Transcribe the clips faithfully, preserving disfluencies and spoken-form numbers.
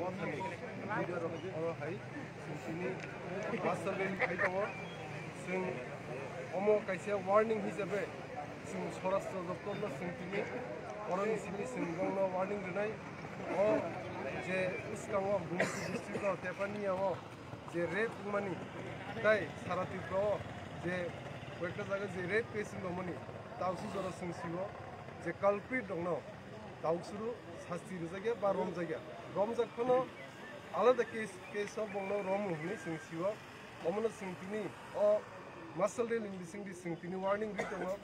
Thani, leader rok oro hai, chwng tini master rally khai tongo. Chwng omo kaisa warning hisabe chwng Swarashtra doptor no chwng tini oroni simi chwng bongno warning rwnai. O je bwskango Gumti district o Tepania o je rape wngmani, tai sara Tripura o je koyekta jaga je rape case wngmani, tausi jora chwng sigo je culprit rokno tausuru sasti rwjakya ba romjakya. Romjak phano alada case, case o bongno romo hwnwi chwng sio. Omono chwng tini o master rally ni bisingdi chwng tini warning ri tongo.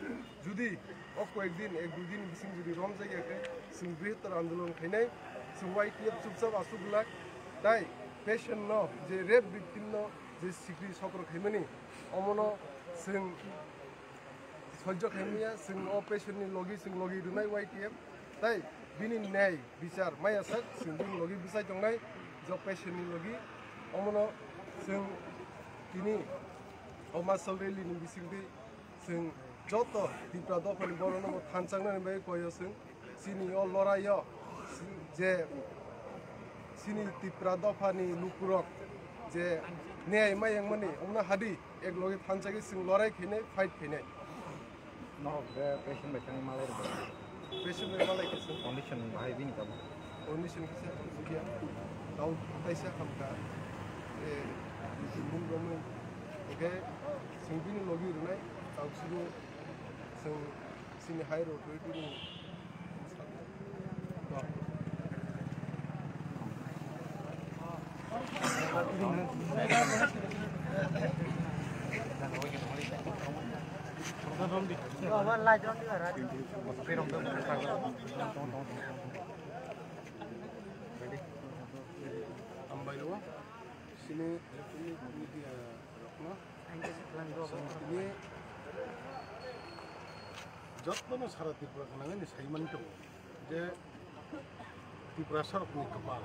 Judi o koyek din, ek dui din bising judi romjakya khe chwng brihottor andolon khainai. Chwng Y T F chupchap aswk glak. Tai patient no, je rape victim no je sikri sokro khaimani, omono chwng sojjo khaimaya, chwng o patient ni logi chwng logi rwnai Y T F, tai bini nyai bichar maya sak chwng bini logi bwsai tongnai, jo patient ni logi. Omono chwng tini o master rally ni bisingtwi chwng joto Tipra dophani borokno bo thanchaknani bagwi koyo chwng. Chini o lorai o je chini Tipra dophani lukurok je nyai mayangmani omno hadi ek loge thanchagwi chwng lorai khainai, fight khainai. Norok je patient bai thangwi malai rwkha. Patient bai malai khe chwng. Condition bahai bini tamo? Condition kisa bukya. Tau taisa hamka. E, mung romwi. Oke, chwng bini logi rwnai. Tau chwng, chwng chini higher authority ni Hambai rwo, chini electronic media rokno, chwng tini jottono sara Tripura gwnangwi sai mani tongo je Tiprasarokni kwpal,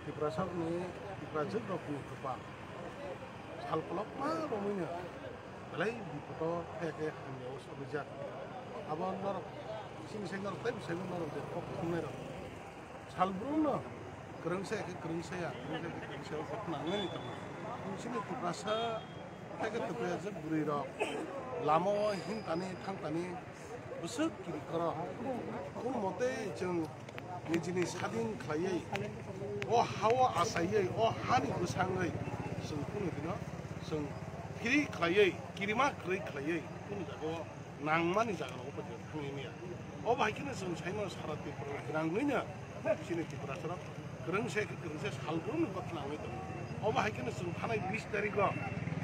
Tiprasarokni, Tiprajwkrokni kwpal sal kolokma romwino belai bipodo khe khe hamyao sogwijak. Abo norok chini sai norok tei bwsaibo norok je kok thumnairok. Salbrumno kwrwngsa khe kwrwngsa ya, kwrwngsa khe kwrwngsa ya, o kok nangmani tongma. Chini Tiprasa, tei khe Tiprasa bwrwi rok lama o himtani thangtani bwswk kiri koro. Kun mote chwng nijini sadin khlaiwi, o ha-o achaiwi, o hani bwsangwi chwng kunu dino chwng free khlaiwi, kirima kwrwi khlaiwi, kunu jaga o nangmani jaga rogo paithago thangwi maya. Obo hai kheno chwng saimano sara Tripura gwnangwino chini Tiprasarok kwrwngsa khe kwrwngsa salbrumni gotna wngwi tongo. Obo hai kheno chwng thanai bis tarikgo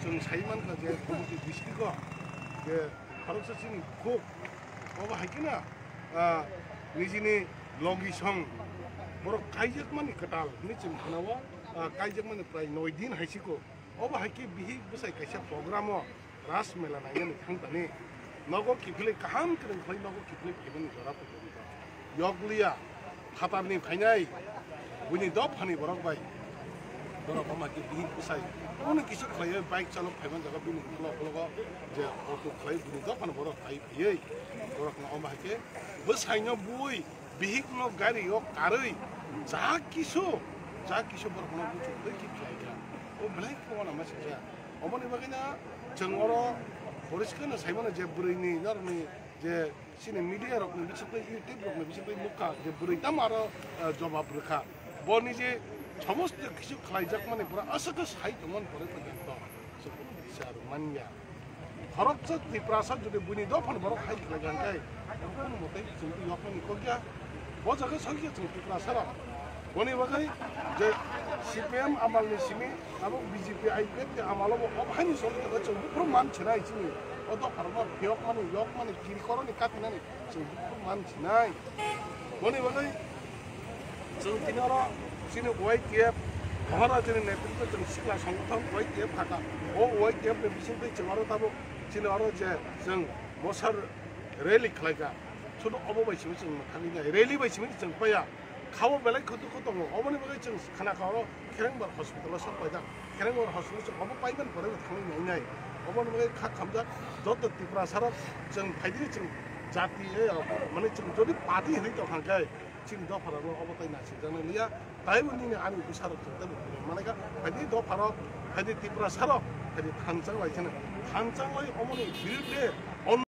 chwng saimankha je Gumti districto je khoroksa chini khuk. Obo hai kheno, ah, nijini logisong borok kaijakmani kwtal hinwi chwng khnao, ah, kaijakmani prai noi din hai siko. Obo hai khe bihik bwsai kaisa programo Ras Mela nainani thangtani nogo kiphilwi kaham kwrwng khlai nogo kiphilwi phaimani jora phaikha. Yokliya phatarni phainai buini dophani borok bai borok omo hai khe bihik bwsai kunu kisu khlaiwi bike chalok phaiman jaga bini ukhulok ukhulok je auto khlai buini dophani borok hai phaiwi borokno omo hai khe bwsaino bui bihikno gari o karwi ja kisu, ja kisu borokno buchuk twi khe khlai kha. O belai khe uanama sijak. Omoni bagwino chwng oro poriskar no saimano je bwrwini norokni je chini media rokni bisingtwi, YouTube rokni bisingtwi nukha je bwrwi tamo aro, eh, jobab rwkha. Boni je somosto kisu khlaijakmani pura aswk khe sai tongmani pore porjonto chwng kunu bichar manya. Khoroksa Tiprasa jodi buini dophani borok hai khlai kha hwnkhe, kunu mwtai chwng twi yokmani kok ya. Bo jaga sokya chwng Tiprasarok. Boni bagwi je C P M amalni simi abo B J P I P F ni amalo bo obo haini sori khe chwng buphuru man chinai chini. O dopharokno phiyokmani, yokmani, kirikoroni katinani chwng buphuru man chinai. Boni bagwi chwng tini oro chini Y T F, Maharajani netritwo chwng sikla songthon Y T F hakha. O Y T F ni bisingtwi chwng oro tabuk chini oro je chwng mosar rally khlaikha. Sudu obo bai simi chwng mwthangwi nai. Rally bai simi chwng paiya. Khao belai khutu khutu tongo. Oboni bagwi chwng khana kha oro Kherengbar hospital o sok paijak. Kherengbar hospital chwng obo paiman pore bo thangwi nai nai. Oboni bagwi kha khamjak joto Tiprasarok chwng phaidi chwng jati, eh, mane chwng jodi party hinwi tong kha khe, Chini dopharokno obo tai naisingjaknai liya, taibo nini ani bwsarok chwng taibo phunuk manai kha, phaidi dopharok, phaidi Tiprasarok, phaidi thanchang lai kheno, thanchang lai omoni birude.